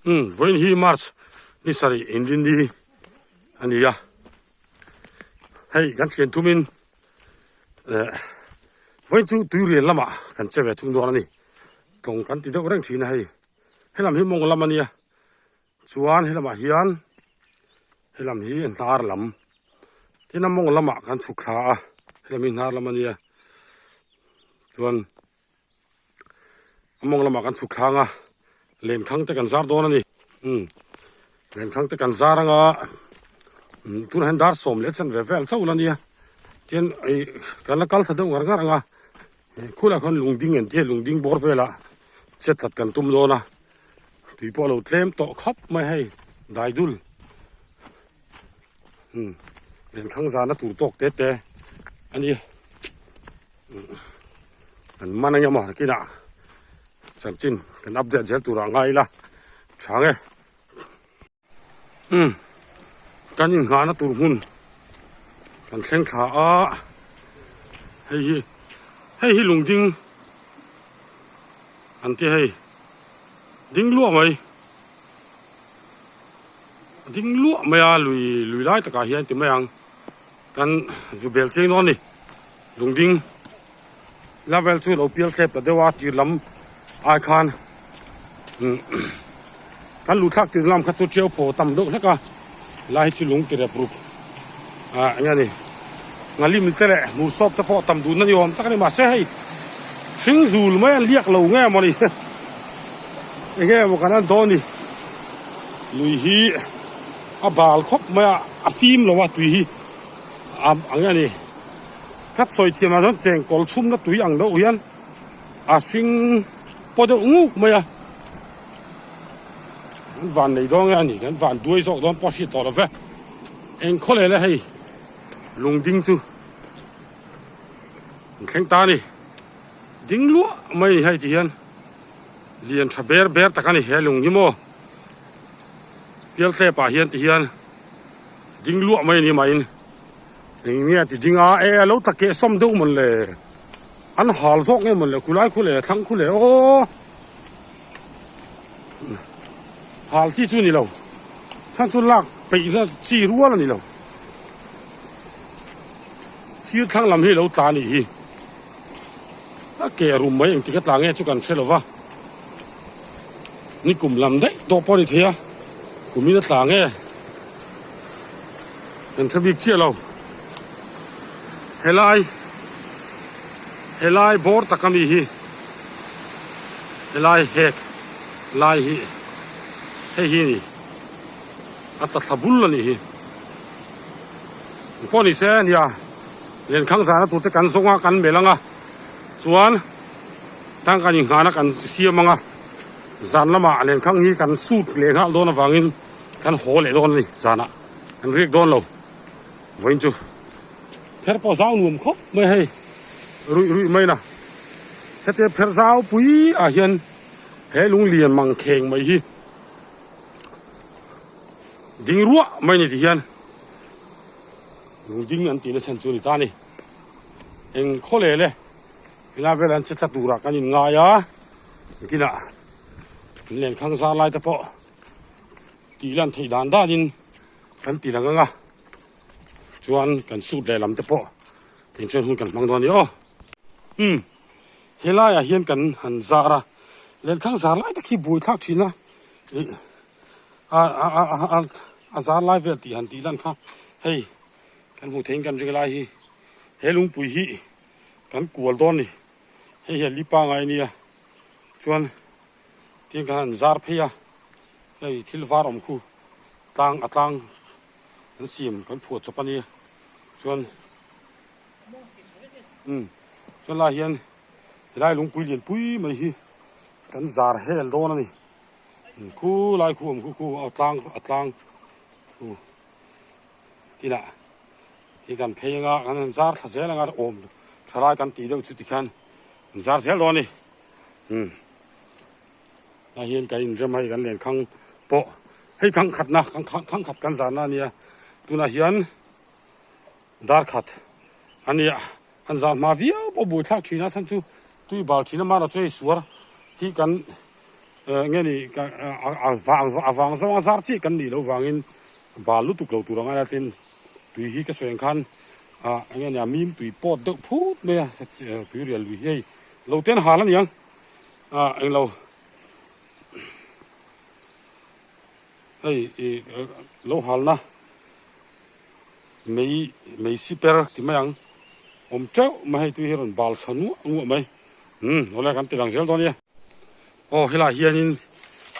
Umm vawiin hi March ni sarih inrinni a ni a, hei kan thian thumin eh vawiin chu tuirial lamah kan che ve thung dawn a ni, tlawng kan ti deuh reng thin a hei, helam hi mawng lam a nia chuan helamah hian helam hi hnar lam tin a mawng lamah kan chhuk thla a helam hi hnar lam a nia chuan. A mawng lamah kan chhuk thlang a lenkhang te kan zar dawn a ni umm lenkhang te kan zar anga umm tunah hian dar 10 chan ve vel chauh la nia tin ih kan la kal thla deuh ngar ngar anga khulai khuan lungding an tia lungding bawr velah chet that kan tum dawn a tui pawh a lo tlem tawh khawp mai hei daidul umm lenkhang zana tur tawk te te a ni. Kan man eng emaw kinah chanchin kan update zel turah ngai ila tha nge umm kan inghahna tur hmun kan thleng thla a hei hi hei hi lungding an ti hei ding luah mai ding luah mai a lui lui lai takah hian ti mai ang. Kan zu bel cheng dawn a ni. Lungding level chu lo pial tlep ta deuh a tir lam ai khan kan luh thlak tir lam kha chu tiau phaw tam deuh hlek a helai hi chu lung ti rep rup ah eng nge ni ngalim te leh hmur sawp te pawh tam dun na ni awm tak a ni mahse hei hring zul mai an liak lo nge maw ni eng nge maw kan an dawn ni lui hi a bal khawp mai a a fim lo a tui hi a ang nge ni ka sawi thiam ah chuan chengkawl chhumna tui ang deuh hian a hring paw deuh nguk mai a an van nei dawn nge a ni kan van duai zawk dawn pawh a hriat tawh lo ve eng khaw leh le hei lungding chu an thleng ta a ni ding luah mai a ni hei ti hian lian tha ber ber tak a ni he lung hi maw. Pialtlep ah hian ti hian ding luah mai a ni mahin eng nge a ti ding a e a lo ta keh sawm deuh mawn le an hal zawk nge mawn le khulai khu leh thlang khu leh aw hal chi chu ni lo chhan chu lak peih na chi rual a ni lo sir thlang lam hi lo tla a nih hi a ke rum mai engtik a tla nge chu kan hre lo va. Ni kum lam daih tawh pawh a ni thei a, kumin a tla nge kan hre bik chiah lo. Helai helai bawr tak ami hi helai hek lai hi hei hi a ni a ta thla bul a nih hi. Engpawh ni se nia lenkhang zana tur te kan zawng a kan melh ang a chuan. Tang kan inghahna kan siam ang a, zan lamah lenkhang hi kan sut leh nghal dawn avangin kan haw leh dawn a ni zanah kan riak dawn lo vawiin chu pher pawh zau nuam khawp mai hei ruih ruih mai na hete pher zau pui ah hian he lung lian mang kheng mai hi ding ruah mai ni ti hian lung ding an tih na chhan chu a ni ta a ni eng khaw leh le. Helai velah an che tla turah kan inngai a, kinah lenkhang zar lai te pawh tih lan theih dan danin kan ti lang ang a, chuan kan sut leh lam te pawh eng chuan hun kan hmang dawn a ni aw. Umm helaiah hian kan han zar a, lenkhang zar lai tak hi buai thlak thin a, ih a a a a zar lai vel tih han tih lan kha hei kan hmuh theihin kan ring lai hi he lungpui hi. Kan kual dawn ni hei hi a li pangai ania chuan tiang khan an zar phei a hei thil var awm khu tlang a tlang an siam kan phuah chawp ania chuan umm chuan lai hian helai lungpui lian pui mai hi kan zar hel dawn ani khu lai khu awm khu khu a tlang a tlang khu tinah. Ti kan phei anga kan han zar thla zel anga awm thalai kan tih deuh chu tikhian an zar zel dawn a ni umm tah hian kan inrem hei kan lenkhang pawh hei khang khatna khang khat kan zarna a nia tunah hian dar khat a nia an zar hma viau pawh buaithlak thin a chhan chu tui bal thin a mahna chu hei suar hi kan. Nge ni a vang zawnga zar chiah kan nih loh vangin bal lutuk lo tur ang aia tin tui hi ka sawi ang khan ah enge nia mim tui pawt deuh phut mai a tui rial lui hi hei lo ten hal a niang ah englo hei ih lo halna mei mei siper ti mai ang awm teuh mai hei tui hi a rawn bal chho nuah nuah mai umm awle kan ti lang zel dawn a nia aw helaiah hianin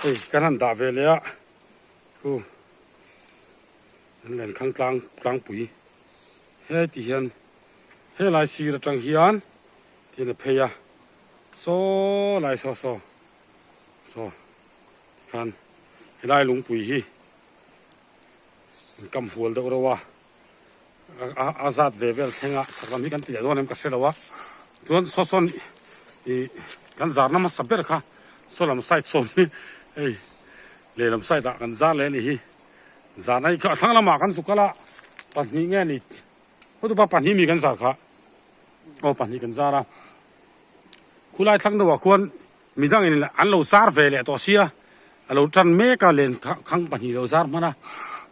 hei kan han dah ve leh a khu an lenkhang tlang tlangpui heti hian helai sir atang hian tihian a phei a saw lai saw saw saw tikhan helai lungpui hi. An kam hual deuh reuh a, a zat ve vel thleng a chhak lam hi kan ti leh dawn em ka hre lo a, chuan saw sawn ih kan zarna hmasa ber kha saw lam side sawn hi hei lehlam side ah kan zar leh a nih hi, zarna hi a thlang lamah kan zuk a la pahnih nge ni hotupa pahnih mi kan zar kha aw pahnih kan zar a, khulai thlang deuhah khuan Midangin an lo zar ve leh tawh sia, a lo tan mek a len khang pahnih lo zar hman a,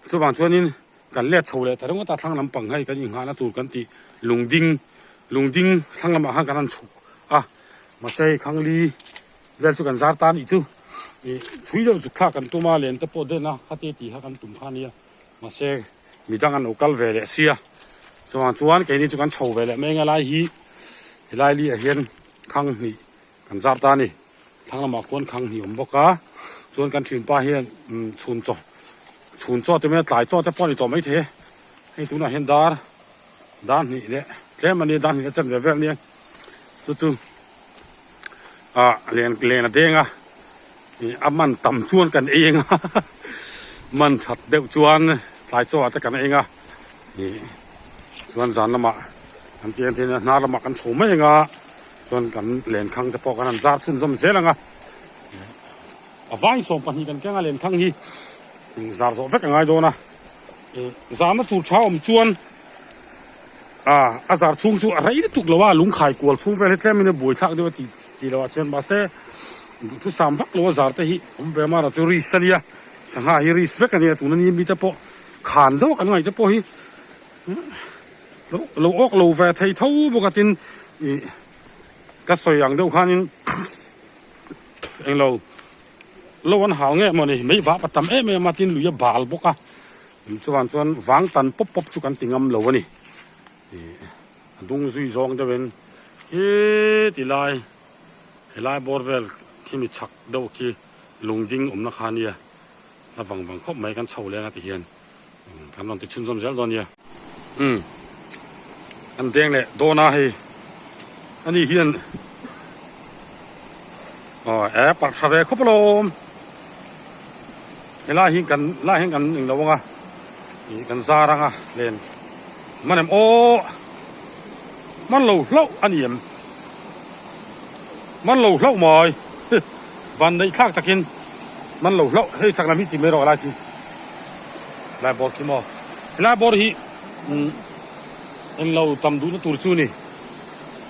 chuvang chuanin kan let chho leh ta ringawt a, thlang lampang hei kan inghahna tur kan tih lungding lungding thlang lamah khan kan han chhuk a, mahse hei khang li vel chu kan zar ta anih chu, ih thui deuh zuk thlak kan tum a, len te pawh den a khati tih kha kan tum kha ania, mahse midang an lo kal ve leh sia, chuvang chuan keini chu kan chho ve leh mai ang a lai hi helai li ah hian khang hnih. Kan zar ta a ni. Thlang lamah khuan khang hnih awm bawk a, chuan kan thianpa hian chhun chaw chhun chaw te mai a tlai chaw te pawh a ni tawh maithei e. Hei tunah hian dar dar hnih leh tlem a nia dar hnih leh chen ve vel a nia chu chu ah len len a deng a ih a man tam chuan kan ei ang a man that deuh chuan tlai chaw ah te kan ei ang a ih chuan zan lamah kan tih ang te hian hnar lamah kan chho mai ang a. Chuan kan lenkhang te pawh kan han zar chhunzawm zel ang a, a vain 12 kan keng a lenkhang hi zar zawh vek a ngai dawn a, zarna tur tha awm chuan a zar chhung chu a rei lutuk lo a, lungkhai kual chhung vel hi tlem in a buai thlak deuh a tih tih loh ah chuan mahse duhthusam vak lo a zar te hi awm ve mar ah chu risk a nia, sangha hi risk vek a nia tuna ni mi te pawh khan deuh a kan ngaih te pawh hi. Lo awk lo ve thei tho bawk a tin ih ka sawi ang deuh khanin englo lo an hal nge mawni mei vap a tam em em a tin lui a bal bawk a chuan chuan vang tan pawp pawp chu kan ti ngam lo a ni ih a dung zui zawng deuh in he ti lai helai bawr vel khi mi chhak deuh khi lungding awmna kha ania la vang vang khawp mai kan chho leng a ti hian. Kan rawn ti chhunzawm zel dawn nia. Umm kan deng leh dawn a hei ani hian aw e parh tha ve khawp alawm helai hi kan lai hian kan englo ang a ih kan zar ang a len man em aw man lo hlauh a ni em man lo hlauh mai van neih thlak takin man lo hlauh hei chak lam hi ti mai rawh lai khi. Helai bawr khi maw helai bawr hi umm englo tam duhna tur chu ni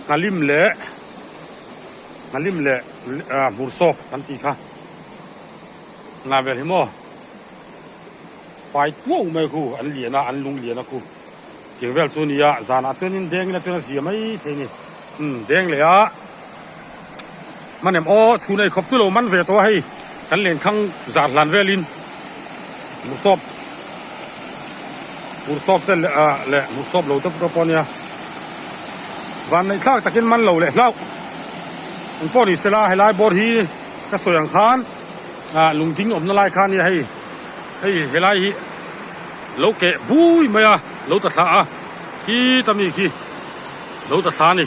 nghalim leh nghalim leh ah hmur sawp kan tih kha nga vel hi maw fai tuau mai khu an lian a an lung lian a khu tiang vel chu nia zanah chuanin deng ila chuan a zia mai thei a ni umm deng leh a hman em aw chhun ei khawp chu lo man ve tawh a hei kan lenkhang zar hlan velin hmuhsawp hmuhsawp te leh ah leh hmuhsawp lo te pawh ania van neih thlak takin man lo leh hlauh eng pawh ni sela helai bawr hi ka sawi ang khan ah lungding awmna lai kha ania hei hei helai hi lo keh bui mai a lo ta thla a khi ta mi khi lo ta thla a ni.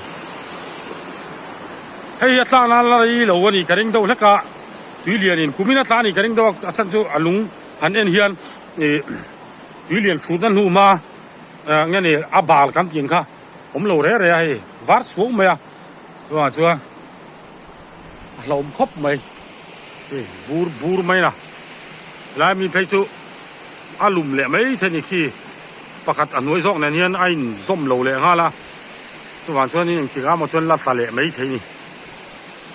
Hei hi a tlak nan la rei lo a ni ka ring deuh hlek a, tui lianin kumin a tla a ni ka ring deuh a, a chhan chu a lung han en hian ih tui lian hrutna hnu hma ah nge ni a bal kan tih ang kha awm lo re re a hei var chhuang mai a chuvang chuan a hlauhawm khawp mai hei bur bur mai a helai mi phei chu a lum leh mai thei a ni khi pakhat a hnuai zawk nen hian a inzawm lo leh nghal a. Chuvang chuanin engtikah maw chuan la tla leh mai thei ni.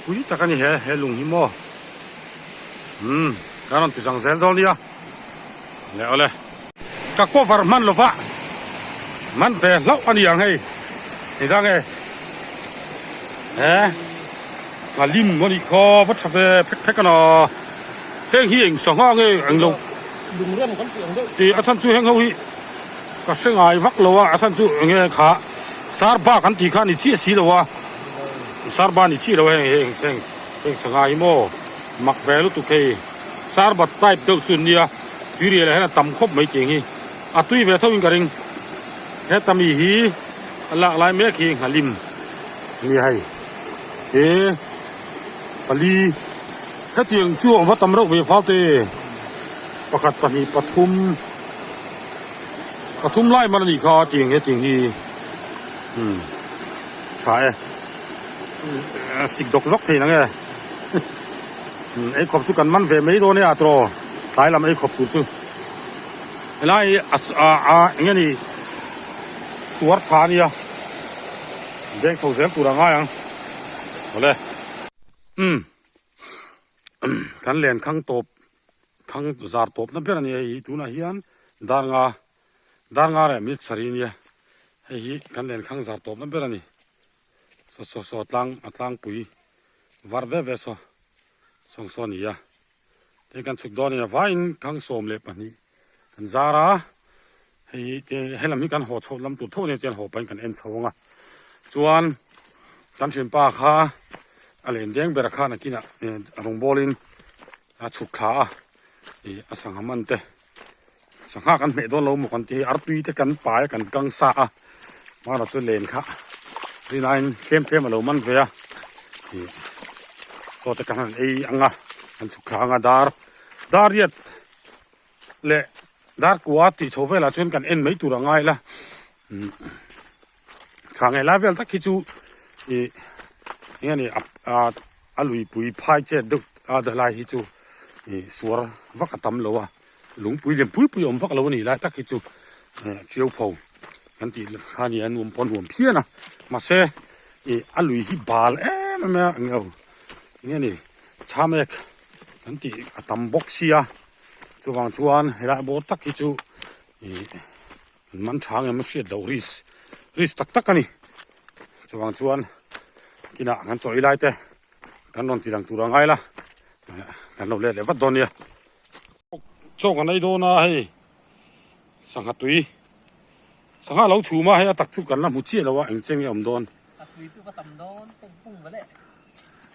Pui tak a ni he, he lung hi maw. Umm kan rawn ti chang zel dawn nia le awle. Ka cover hman lova man ve hlauh a ni ang hei engzah nge he nghalim a nih kha va tha ve phek phek a na heng hi eng sangha nge eng lo tih a chhan chu heng ho hi ka hre ngai vak lo a a chhan chu eng nge kha sarba kan tih kha a ni chiah si lo a sarba a ni chiah lo a heng heng heng heng sangha hi maw mak ve lutuk hei sarba type deuh chu an nia tuirial ah hian a tam khawp mai tih ang hi a tui ve tho in ka ring heta mi hi a lak lai mek hi nghalim a nia hei he pali hetiang chu a va tam reuh ve fal te pakhat pahnih pathum. Pathum lai man a nih kha tiang hetiang hi umm tha e sik dawk zawk thei nang e umm ei khawp chu kan man ve mai dawn e a tawh tlai lam ei khawp tur chu helai hi a a eng nge ni suar tha a nia beng chho zel tur a ngai ang awle umm kan len khang tawp. Thang zar tawpna ber a ni hei hi tunah hian dar nga dar nga leh minute sarih a nia hei hi kan len khang zar tawpna ber a ni saw saw saw tlang a tlangpui var ve ve saw sawng saw a ni a tin kan chhuk dawn a ni a vaiin 22 kan zar a hei hi te helam hi kan haw chhoh lam tur tho a nia chuan haw pahin kan en chho ang a chuan kan thianpa kha a len deng ber khan a kinah rawng bawlin. A chhuk thla a ih a sangha man te sangha kan hmeh dawn lo maw kan tih hi artui te kan pai a kan kang sa a hmanah chuan len kha rinaiin tlem tlem a lo man ve a ih chaw te kan han ei ang a kan chhuk thla ang a dar dar riat leh dar kua tih chho velah chuan kan en mai tur a ngai la umm tha ngei lai vel tak hi chu ih eng nge ni a A luipui phai chet deuh a dah lai hi chu ih suar vak a tam lo a, lungpui lian pui pui a awm vak lo a nih lai tak hi chu eh ṭiau pho kan tih kha a ni a nuam pawh a nuam phian a mahse ih a lui hi bal em em a englo enge ni chhamek kan tih a tam bawk sia chuvang chuan helai bawr tak hi chu ih an man tha ang em a hriat loh risk risk tak tak a ni chuvang chuan kinah kan chaw ei lai te kan rawn ti lang tur a ngai la kan lo let leh vat dawn nia chaw kan ei dawn a hei sangha tui sangha lo chhum a hei a tak chu kan la hmu chiah lo a eng cheng nge awm dawn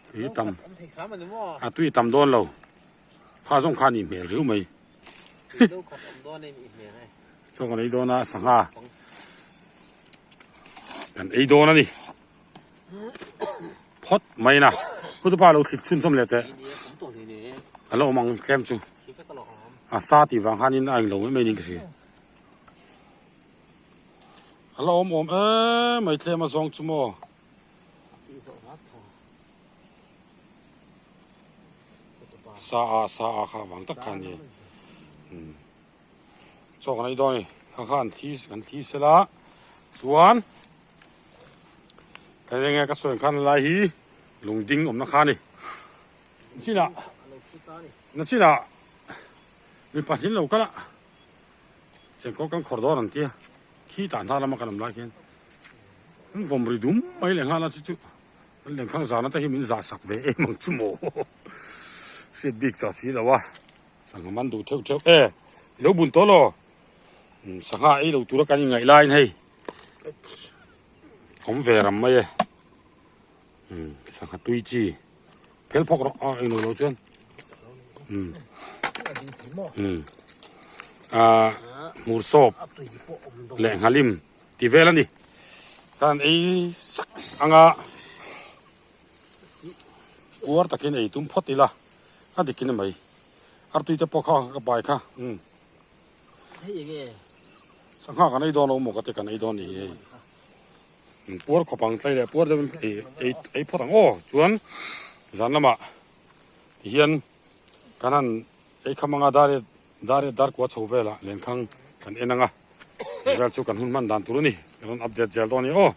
tui tam a tui tam dawn lo kha zawng kha a nih hmel riu mai. Chaw kan ei dawn a sangha kan ei dawn a ni phawt mai na hutupa lo thlit chhun chawm leh teh a lo awm ang tlem chu a sa tih vang khanin a englo mai mai niin ka hria a lo awm awm em mai tlem a zawng chu maw. Sa a sa a kha vang tak kha a ni umm chaw kan ei dawn a ni kha kha an thli an thli sela chuan ka eng nge ka sawi ang khan lai hi lung ding awmna kha a ni chinah na chinah mi pahnih lo kal a chengkawl kan khawr dawn an tia khi tah hna lama kan awm lai khian an vawm ri dum mai leh nghal a chu chu. Kan lenkhang zana te hi min zah sak ve em ang chu maw hriat bik chah si lo a sangha man duh theuh theuh e i lo bun tawh law sangha ei lo tura kan inngaih laiin hei awm ve ram mai e sangha tui chi phel phawk rawh a englo lo chuan a hmur sawp leh nghalim. Ti vel a ni. Khan ei sak anga puar takin ei tum phawt ila a dikin a mai. Artui te pawh kha ka pai kha. Umm. Sangha kan ei dawn lo maw ka ti kan ei dawn ni hi hei. Puar khawp ang tlai leh puar deuhin ei ei ei phawt ang aw. Chuan zan lamah tihian kan han ei kham anga dar dar dar kua chho velah lenkhang kan en anga. Vel chu kan hun hman dan tur a ni kan rawn update zel dawn a ni aw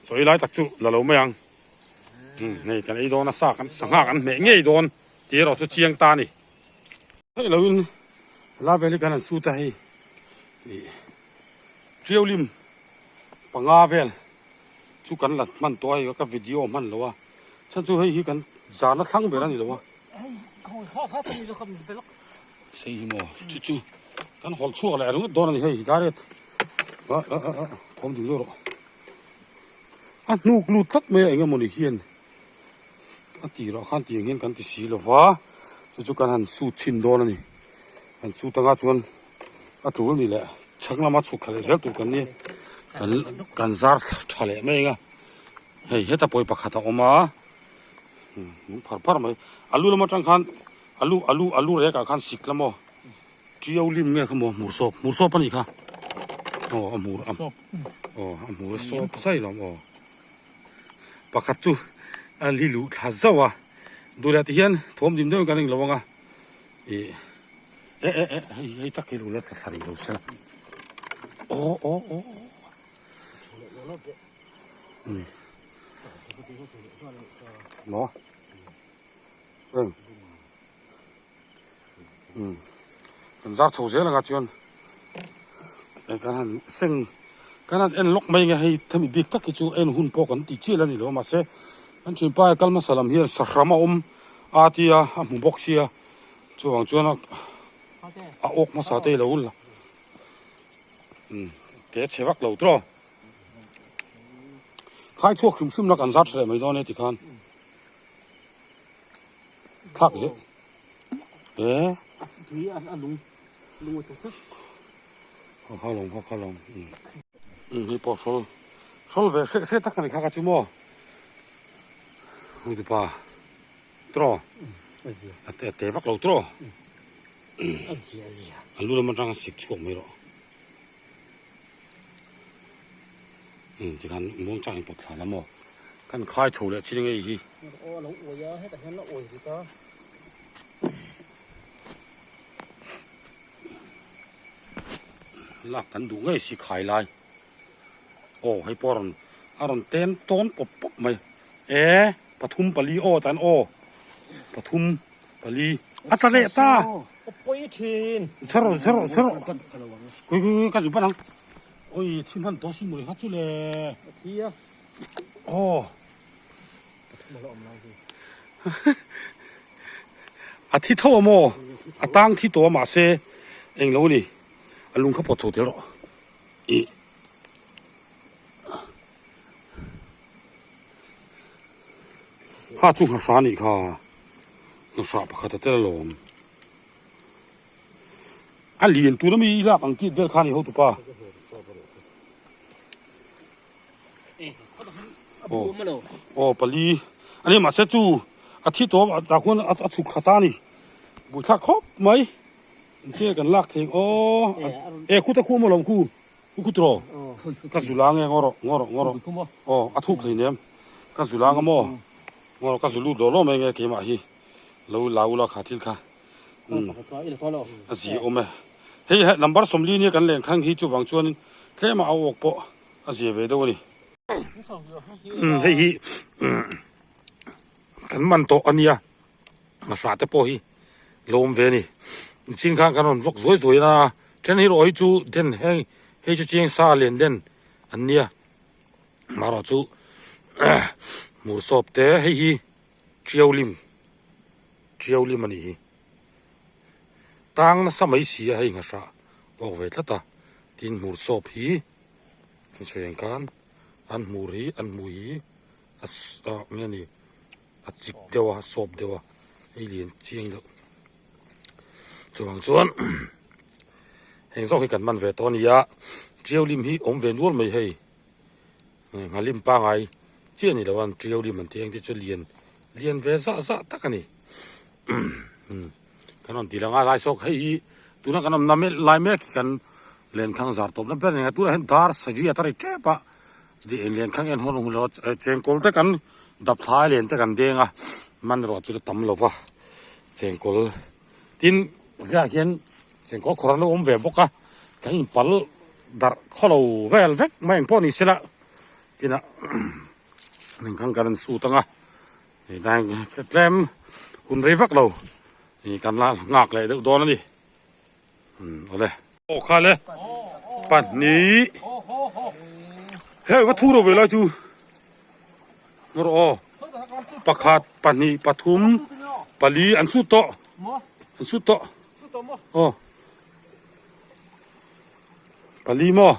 chaw ei lai tak chu la lo mai ang hei kan ei dawn a sa kan sangha kan hmeh ngei dawn tih erawh chu chiang ta a ni. Theih loin helai vel hi kan han sut a hei ih tiau lim panga vel chu kan la hman tawh a hei ka video hman lo a chhan chu hei hi kan zahna thlang ber a ni lo a sei hi maw chu chu kan hawlh chhuak leh ringawt dawn a ni hei direct ah ah ah thawm ding deuh rawh a hnuk lut tlat mai a eng emawni hian. A tirah khan tiang hian kan ti si lo va, chu chu kan han sut chhin dawn a ni. Kan sut anga chuan a tul ni leh chhang lama chhuk thla leh zel tur kan ni. Kan kan zar tha leh mai ang a, hei heta pawi pakhat a awm a, lung phar phar mai. A lu lam atang khan a lu a lu a lu rek ah khan sik la maw tiau lim nge kha maw hmur sawp hmur sawp a nih kha aw a hmur a aw a hmur a sawp zai lo aw. Pakhat chu a li luh thla zauh a, duhlah ti hian thawm dim deuhin kan englo ang a, ih eh eh eh hei hei tak hi lo la thla thla rih lo se la aw aw aw um maw eng um kan zar chho zel anga chuan kan han seng kan han en lawk mai nge hei hemi bik tak hi chu en hun pawh kan ti chiah la ni lo mahse kan thianpa kal hmasa lam hian sahram a awm a tia a hmu bawk sia chuvang chuan a awk hmasa te hi lo la um te chhe vak lo tawh khai chhuak hrim hrim la kan zar tha leh mai dawn e tikhan. Thlak zeuh e. Tui a lung lung a tawk tlat. Kha kha lawm kha kha lawm um hei pawh hrawl hrawl ve hreh hreh tak a ni kha kha chu maw hei tupa tawh a te te vak lo tawh a zia a zia a lu lam atang a sik chhuak mai rawh um tikhan muangchang in pawt thla la maw kan khai chho leh chin ngei hi. Aw a lo uai a hetah hian a uai rut a. Lak kan duh ngei si khai lai aw hei pawh a rawn a rawn tem tawn pawp pawp mai e pathum pali aw tan aw pathum pali a tla leh ta aw pawi thin chhe rawh chhe rawh chhe rawh khawi khawi ka zu pan ang oi thil hman tawh sin mawni kha chu le a thi a aw A thi tho a maw? A tang thi tawh a mahse englo a ni. A lung kha pawt chho tel rawh. Ih. Kha chu nghahrah a nih kha. Nghahrah pakhat a tel alawm. A lian tur ami i lak ang tih vel kha a ni hotupa. Aw pali a ni mahse chu a thi tawp a tah khuan a chhuk thla ta a ni buaithlak khawp mai engtin nge kan lak thei ang aw e kut a khuam alawm khu u kut rawh ka zu la nge ngaw rawh ngaw rawh ngaw rawh aw a thuk hlei nem ka zu la ang a maw ngaw rawh ka zu lut lawh lawh mai nge keimah hi lo la ula kha thil kha a zi awm e hei number 40 nia kan len khang hi chuvang chuanin tlema a awk pawh a zia ve deuh a ni. Umm hei hi kan man tawh a nia hmasa te pawh hi lo awm ve a ni chin khan kan rawn vlog zuai zuai a then hi erawh hi chu den hei hei chu chiang sa len den an nia marawh chu hmur sawp te hei hi tiau lim tiau lim a nih hi tang nasa mai si a hei nghahrah awk ve tlat a tin hmur sawp hi. Hmeichhe khan an hmur hi an hmui hi a ah nge ni a chik deuh a a sawp deuh a hei lian chiang deuh chuvang chuan heng zawk hi kan man ve tawh a ni a tiau lim hi awm ve nual mai hei nghalim pangai chiah a ni lo a tiau lim an tih ang te chu lian lian ve zah zah tak a ni kan rawn ti lang a lai sawk hei hi tuna kan awmna mek lai mek hi kan lenkhang zar tawpna ber a ni a tunah hian dar sarih a ri tep a lenkhang en hawn hun lo chengkawl te kan dap thlai len te kan deng a man erawh chu la tam lo va chengkawl tin hliah hian chengkawl khawr an lo awm ve bawk a kan inpal darh khawlo vel vek mai ang pawh ni sela tinah lenkhang kan rawn sut ang a. Tlem hun rei vak lo. Ih kan la nghak leh deuh dawn a ni. Umm awle. Aw kha le pahnih hei va thu ro ve lai chu ngaw rawh aw pakhat pahnih pathum pali an sut tawh an sut tawh aw pali maw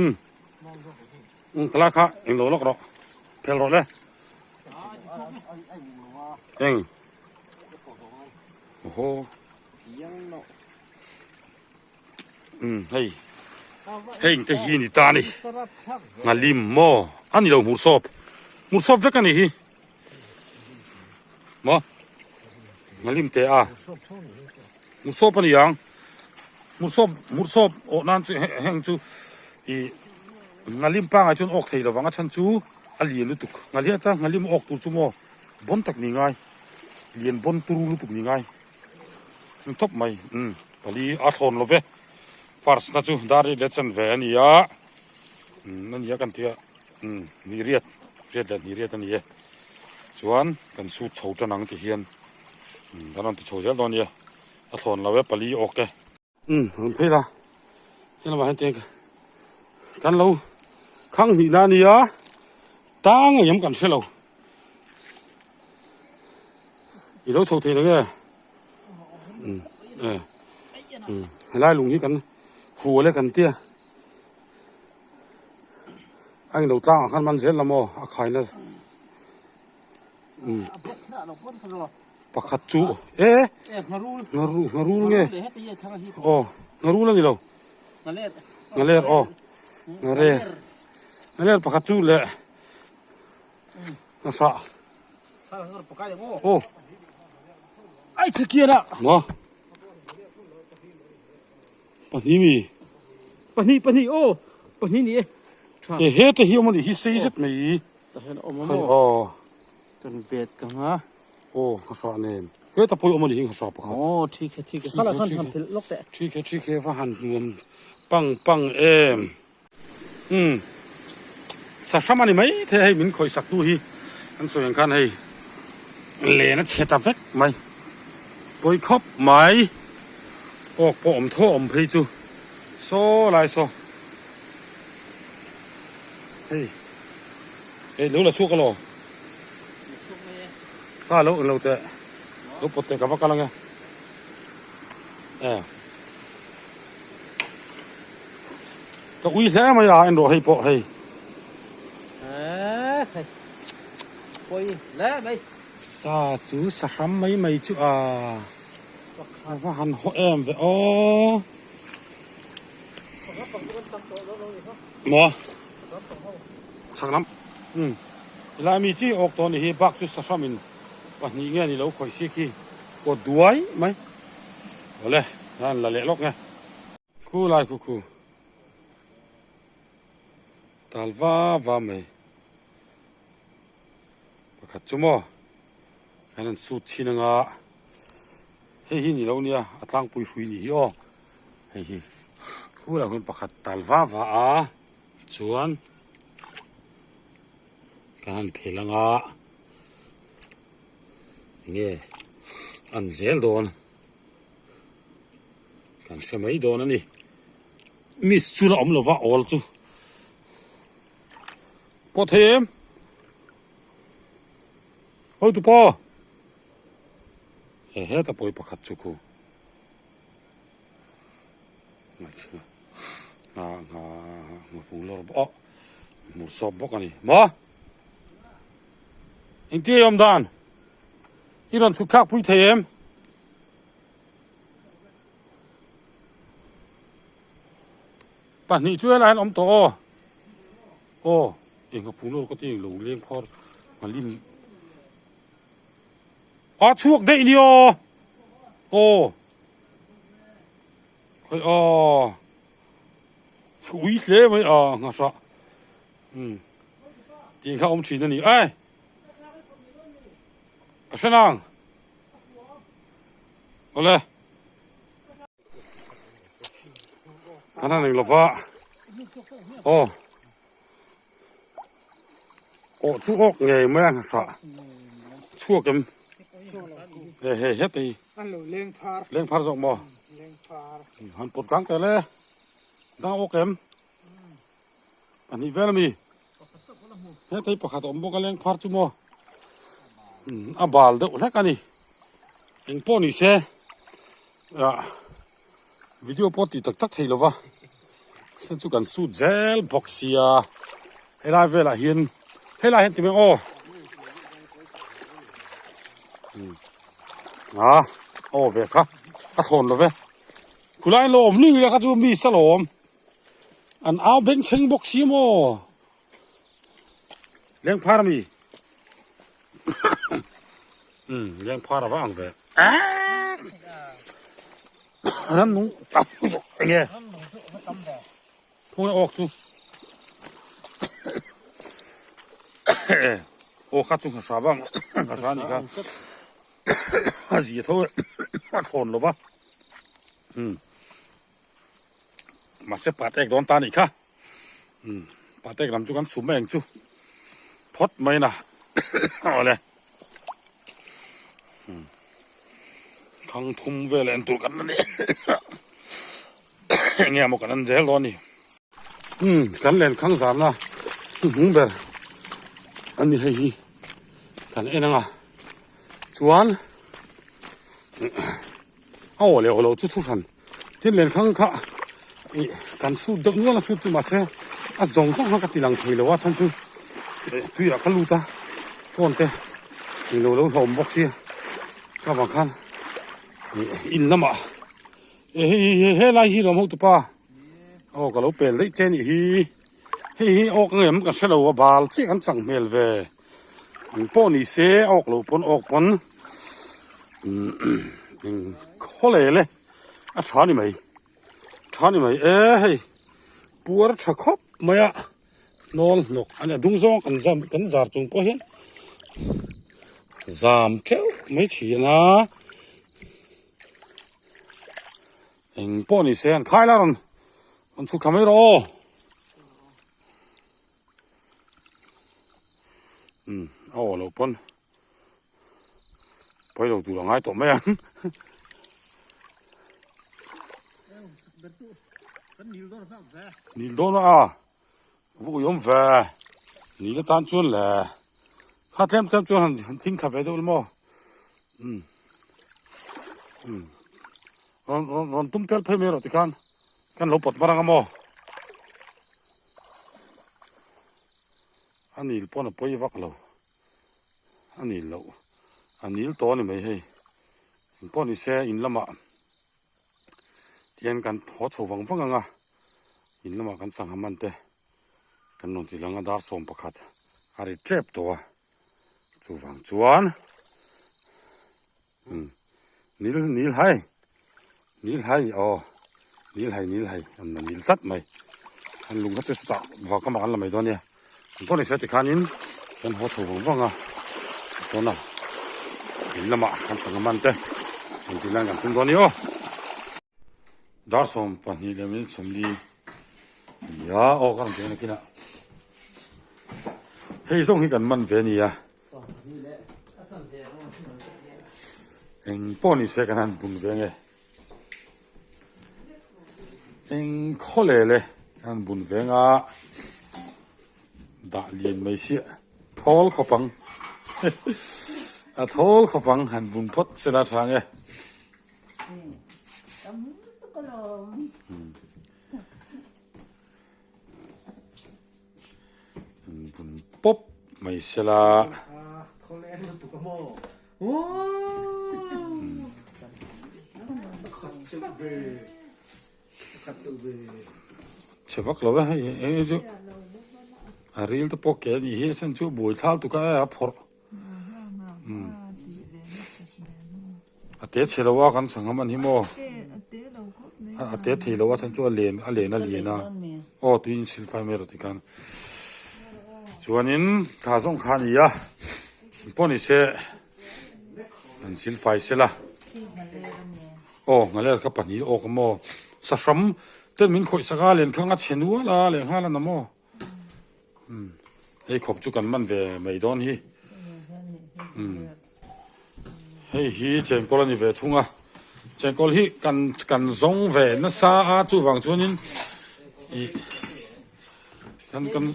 umm umm ka la kha englo lawk rawh phel rawh le. Eng Oho Um hei heng te hi ni ta a ni Nghalim maw a ni lo hmursawp hmursawp vek a ni hi maw Nghalim te a hmursawp a ni ang hmursawp hmursawp awh nan chu heng chu ih Nghalim pangai chuan awk thei lovang a chhan chu. A lian lutuk. Nghaliat a nghalim awk tur chu maw bawn tak ni ngai. Lian bawn turu lutuk ni ngai. Ni tawp mai. Umm pali a thlawn lo ve. First na chu dar riat leh chanve a ni a. Umm a ni a kan tia. Umm ni riat riat leh ni riat a ni e. Chuan kan suit chho tan ang ti hian umm kan rawn ti chho zel dawn a nia. A thlawn lo e pali awk e. Umm rawn phei la he lamah hian tiang kan lo khang hnih na ania tang engem kan hre lo i lo chho thei lo nge umm e umm helai lung hi kan hual e kan tia a englo tlang ah khan man zel la maw a khaina umm. Pakhat chu e ngharul nge aw ngharul a ni lo nghaler aw nghaler nghaler pakhat chu leh nghahrah aw maw pahnih mi pahnih pahnih aw pahnih ni e e heta hi awm a nih hi sei zet mai aw Kan vet ka nga. Aw nghasah nen. Heta pawh i awm a ni hi nghasah pakhat. Aw thik he thik he. Khala khan han phelh lawk teh. Thik he thik he va han nuam pang pang em. Umm sahram a ni mai thei hei min khawih sak tu hi an sawi ang khan hei len a chhe ta vek mai. Pawi khawp mai. Awk pawh awm thaw awm phei chu saw lai saw. Hei. Hei lo la chhuak elaw? Kha lo lo teh. Lo pawt teh ka va kal ange. Eh. Ka ui hle mai a en rawh hei pawh hei. Eh hei. Poi hle mai. Sa chu sa hram mai mai chu a. A va han haw em ve aw. Maw? Chhak lam. Umm. Helai mi chi awk tawh a ni hi bak chu sahramin pahnih nge ni lo khawih si khi kawt duai mai. Awle, a an la leh lawk nge. Khu lai khu khu. Tal va va mai. Pakhat chu maw. Kan han sut chhin anga. Hei hi ni lo nia a tlangpui hrui ni hi aw. Hei hi khulah hian pakhat tal va va a chuan ka han phel anga enge an zel dawn kan hre mai dawn a ni miss chu la awm lova awl chu pawh thei em hotu pawh he heta pawi pakhat chu khu. Ngha ngha ngha fung lawr bawk a hmu sawp bawk a ni maw engtia i awm dan i rawn chhuk thlak pui thei em pahnih chu helai ah hian awm tawh aw aw eng ngha fung lawr ka ti englo leng phar nghalim a chhuak daih ni aw aw. Khawi aw ui hle mai a nghahhrah umm tih kha awm thin a ni e ka hre nang awle kan han eng lova aw. Awh chu awk ngei mai a hrah chhuak em he he het ei leng phar zawk maw han pawt kang tel e dang awk em pahnih vel ami het ei pakhat a awm bawk a leng phar chu maw a bal deuh hlek a ni eng pawh ni se ah Video pawh tih tak tak thei lova sen chu kan sut zel bawk sia helai velah hian helai hian ti mai aw a aw ve kha a thlawn lo ve khulai lawm ni ila kha chu mi sa lawm an au beng chheng bawk si maw leng phar ami um leng phar a va ang ve ram nung tam zawk enge khawnge awk chu aw kha chu hna vang hna ni kha a zia tho a thlawn lova um mahse pat ek dawn ta ni kha um pat ek lam chu kan chhum mai ang chu phawt mai na awle. Thang thum vel en tur kan la ni enge maw kan en zel dawn a ni umm kan len khang zan a hnuhnung ber a ni hei hi kan en ang a chuan a aw leh aw loh chu thu hran tin len khang kha ih kan chhut deuh nual a chhut chu mahse a zawng zawng kha ka ti lang thei lo a chhan chu tuiah ka lut a phone te englo lo hlawm bawk sia ka vang khan ih in lamah eh hei hi helai hi lawm ho tupa aw ka lo pel daih che anih hi hei hi awk ang em ka hrelo a bal chiah kan chang hmel ve. Eng pawh ni se a awk loh pawn awk pawn eng khaw lel e a tha ni mai tha ni mai e hei puar tha khawp mai a hnawl hnawk a ni a dung zawng kan zam kan zar chung pawh hian zam teuh mai thin a eng pawh ni se an khai la rawn rawn chhuk thla mai rawh aw. Umm a aw loh pawn pawi lo tur a ngai tawh mai ang nil dawn a va uiawm ve nil atan chuan le kha tlem tlem chuan han han thing thla ve deuh la maw umm umm rawn rawn rawn tum tel phei mai rawh tikhan kan lo pawt mar ang a maw. A nil pawn a pawi vak lo a nil loh a nil tawh a ni mai hei eng pawh ni se in lamah tihian kan haw chho vang vang ang a in lamah kan sangha man te kan rawn ti lang a dar 11 a ri tep tawh a chuvang chuan umm nil nil hai. Nil hai aw nil hai nil hai an la nil tlat mai an lung kha chu chutah vak lamah kan la mai dawn nia an pawh ni se tikhanin kan haw chho vang vang a tuna in lamah kan sangha man te engtin nan kan tum dawn a ni aw dar 12 leh minute 40 nia aw ka rawn ti ang nakinah hei zawng hi kan man ve a nia. Eng pawh ni se kan han bun ve nge eng khaw leh le kan han bun ve nga dah lian mai siah thawl khawp ang a thawl khawp ang han bun phawt se la tha nge. Bun pawp mai sela. Chhe vak lo e hei eng chu a ril te pawh ke a nih hi a chhan chu buai thlal tuk a a phawrh a te chhe lo a kan sangha man hi maw a te thei lo a chhan chu a len a len a lian a aw tui in sil fai mai rawh tikhan chuanin thla zawng kha a ni a pawh ni se an sil fai sela aw nghaler kha pahnih awk a maw sahram ten min khawih sak a len kha a chhe nual a leh nghal a na maw. Hei khawp chu kan man ve mai dawn hi. Hei hi chengkawl a ni ve thung a, chengkawl hi kan kan zawng ve nasa a chuvang chuanin ih kan kan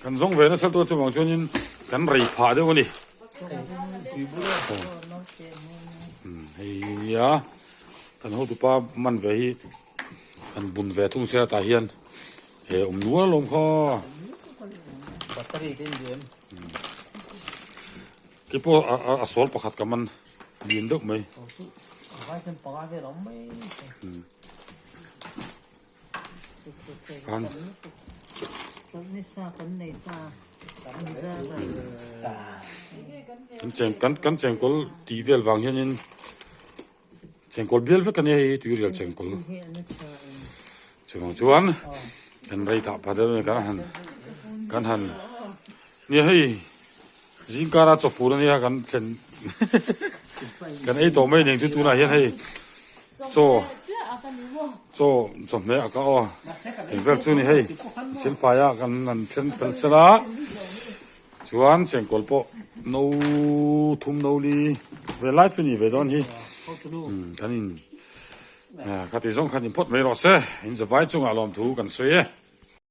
kan zawng ve nasa tur chuvang chuanin kan rei phah deuh a ni. Hei hi nia kan hotupa man ve hi kan bun ve thung sia tah hian he awm nual alawm kha. Keipawh a sawl pakhat ka man lian deuh mai. Kan kan kan chengkawl tih vel vang hianin chengkawl bial vek a nia hei tuirial chengkawl chuvang chuan kan rei tah pah deuh a ni kan han kan han nia hei zingkara chawfur a nia kan thlen kan ei tawh mai nen chu tunah hian hei chaw chaw chawhmeh a ka aw eng vel chu ni hei silfai a kan han then fel sel a chuan chengkawl pawh no thum no li ve lai chu ni ve dawn hi kan in khati zawng khan in phawt mai rawh se in zavai chungah lawmthu kan sawi e.